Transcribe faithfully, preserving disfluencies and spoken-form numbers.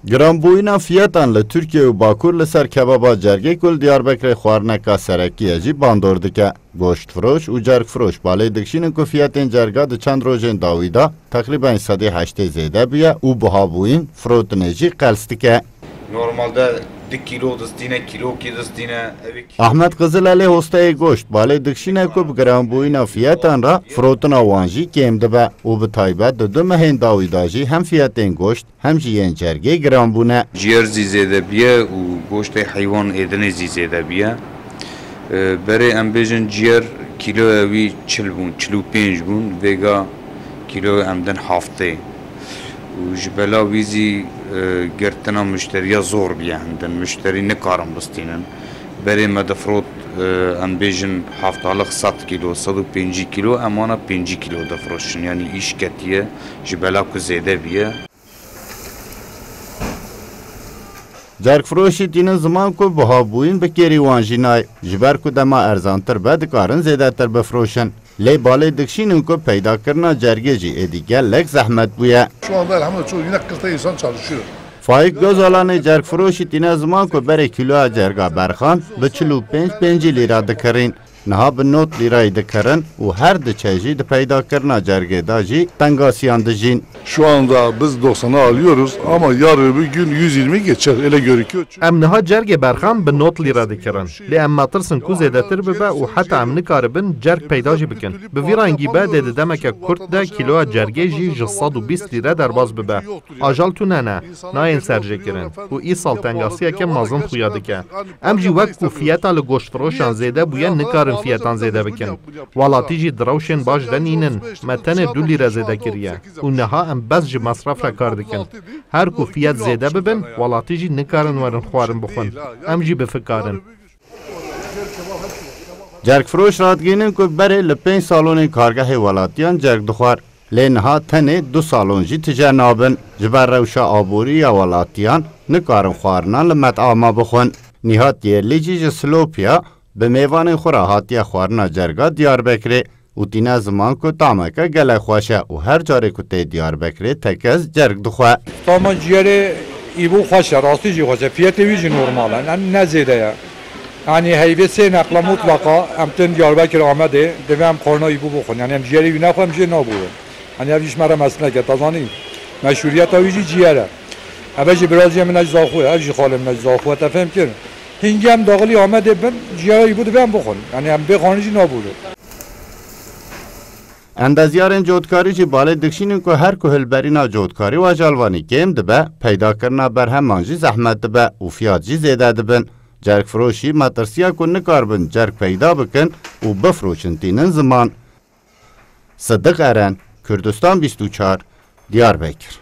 Giranbûyîna fiyetan li Tirkiye û Bakur li ser kebaba cergê ku li Diyarbekirê xwarineka serekî ye jî bandor dike. Goştfiroş û cergfiroş balê dikişînin ku fiyetên cerga di çend rojên dawî de teqrîben sedê heştê zêde bûye û buhabûyîn firotinê jî qels dike. Normalde di kîlo distîne, kîlokî distîne, ev ê kî- Ahmet Qizilelê hosteyê goşt balê dikişîne ku bi giranbûyîna fiyetan re firotina wan jî kêm dibe û bi taybet di du mehên dawî de jî hem fiyetên goşt hem jî yên cergê giran bûne. Ciyer zî zêde bûye û goştê heywan êdinê zî zêde bûye. E, berê em bêjin ciyer kîloya wî çil bûn, çil û pênc bûn, vêga kîloya em din heftê. Û ji bela wî zî, e, girtina muşteriya zor bûye hindin. Muşterî nikarin bistînin. Berê me difrot, e, em bêjin heftalix sed kîlo, sed û pêncî kîlo, em wana pêncî kîlo difiroşin. Yanî îş ketiye, ji bela ku zêde bûye. Cergfiroşî tînin ziman ku buhabûyîn bi kêrî wan jî nayê. Ji ber ku dema erzantir be, dikarin zêdetir bifroşin. Lê balê dikişînin ku peydakirina cergê jî êdî gelek zehmet bûye. Şu anda elhamdülillah çok yine kırkta insan çalışıyor. Faik Gözalanê cergfiroşî tîne ziman ku berê kîloya cerga berxan bi çil û pênc pêncî lîra dikirîn. Niha bi nod lîrayê dikirin û her diçe jî di peydakirina cergê de jî tengasiyan dijîn. Şu anda biz doksana alıyoruz ama yarın öbür gün yüz yirmi geçer, öyle görüküyor. Em niha cergê berxan bi nod lîra dikirin. Lê em metirsin ku zêdetir bibe û heta em nikaribin cerg peyda jî bikin. Bi vî rengî be dê di demeke kurt de kîloya cergê jî ji sed û bîst lîre derbas bibe. Ajal tune ne, nayên serjêkirin û îsal tengasiyeke mezin xuya dike. Em jî wek ku fiyeta li goştfiroşan zêde bûye, nikarin fiyetan zêde bikin. Welatî jî di rewşên baş de nînin. Me tenê du lîre zêde kiriye û niha em bes ji mesref re kar dikin. Her ku fiyet zêde bibin, welatî jî nikarin werin xwarin bixwin. Em jî bifikarin. Cergfiroş radigihînin ku berê li pênc salonên kargehê welatiyan cerg dixwar. Lê niha tenê du salon jî tije nabin. Ji ber rewşa aborî ya welatiyan nikarin xwarinan li metama bixwin. Nihat Yerlî jî ji Silopiya bi mêvanên xwe re hatiye xwarina cerga Diyarbekirê û tîne ziman ku tameke gelek xweş e û her carê ku tê Diyarbekirê tekez cerg dixwe. Tama ciyerê îbû xweş e, rastî jî xweş e. Fiyetê wî jî normal e, ne, ne zêde ye. Yanî heyvê sê neqla mutlaka em tên Diyarbekir Amedê, divê em xwarina îbû bixwin. Yanî em ciyerê wî nexwe, em jê naborin. Yanî ev jî ji me re mesnek e, te zanî. Meşhûriyeta wî jî ciyer e. Eve jî birajê min e ji Zaxo ye, ev jî xalê min e ji Zaxo ye, te fêm kir. Hingî em daxilî Amedê bin, ciyera îbû divê em bixwin. Yanî em bê xwarin jî naborin. Endezyarên cotkarî jî balê dikişînin ku her ku hilberîna cotkarî û ajalvanî kêm dibe, peydakirina berheman jî zehmet dibe û fiyat jî zêde dibin. Cergfiroşî metirsiya ku nikaribin cerg peyda bikin û bifroşin tînin ziman. Sidiq Eren, Kurdistan bîst û çar, Diyarbekir.